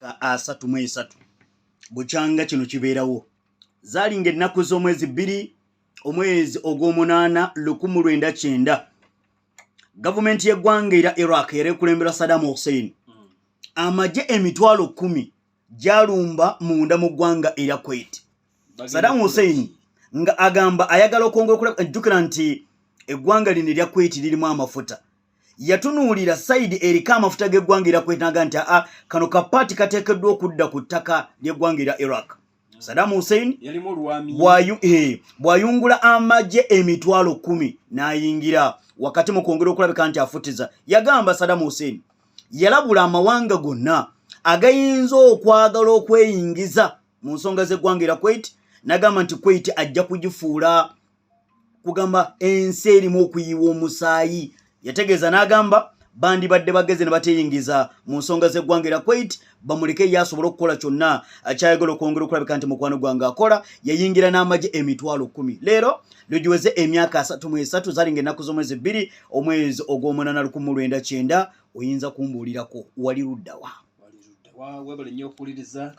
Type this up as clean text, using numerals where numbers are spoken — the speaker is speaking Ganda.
33 bukyanga kino kibeerawo. Zaalinga ennaku z'omwezi 2, omwezi ogw'omunaana, 1990, gavumenti y'eggwanga era Iraq era ekulemberwa Saddam Hussein, amagye 100,000 gyalumba munda mu ggwanga erya Kuwait. Saddam Hussein nga agamba ayagala okwongera, jjukira nti eggwanga lino erya Kuwait lirimu amafuta. Yatunuulira side eriko amafuta g'eggwanga erya Kuwait naga nti aa, kano kapaati kateekeddwa okudda ku ttaka ly'eggwanga erya Iraq. Saddam Hussein yalimu olwami. Bw'ayungula amagye 100,000 n'ayingira wakati mu kwongera okulabika nti afutiza. Yagamba, Saddam Hussein yalabula amawanga gonna agayinza okwagala okweyingiza mu nsonga z'eggwanga erya Kuwait, n'agamba nti Kuwait ajja kugifuula kugamba ensi erimu okuyiwa omusaayi. Yategeeza n'agamba bandibadde bageze ne bateyingiza mu nsonga z'eggwanga erya Kuwait, bamuleke ye asobole okukola kyonna akyayagala okwongera okulabika nti mukwano gwange akola. Yayingira n'amagye 100,000. Leero lugiweze emyaka 33. Zalinga ennaku z'omwezi 2, omwezi ogw'omunaana, 1990. Oyinza kumbuulirako wali luddawa? Wali ludda wa? Webale nnyo okuwuliriza.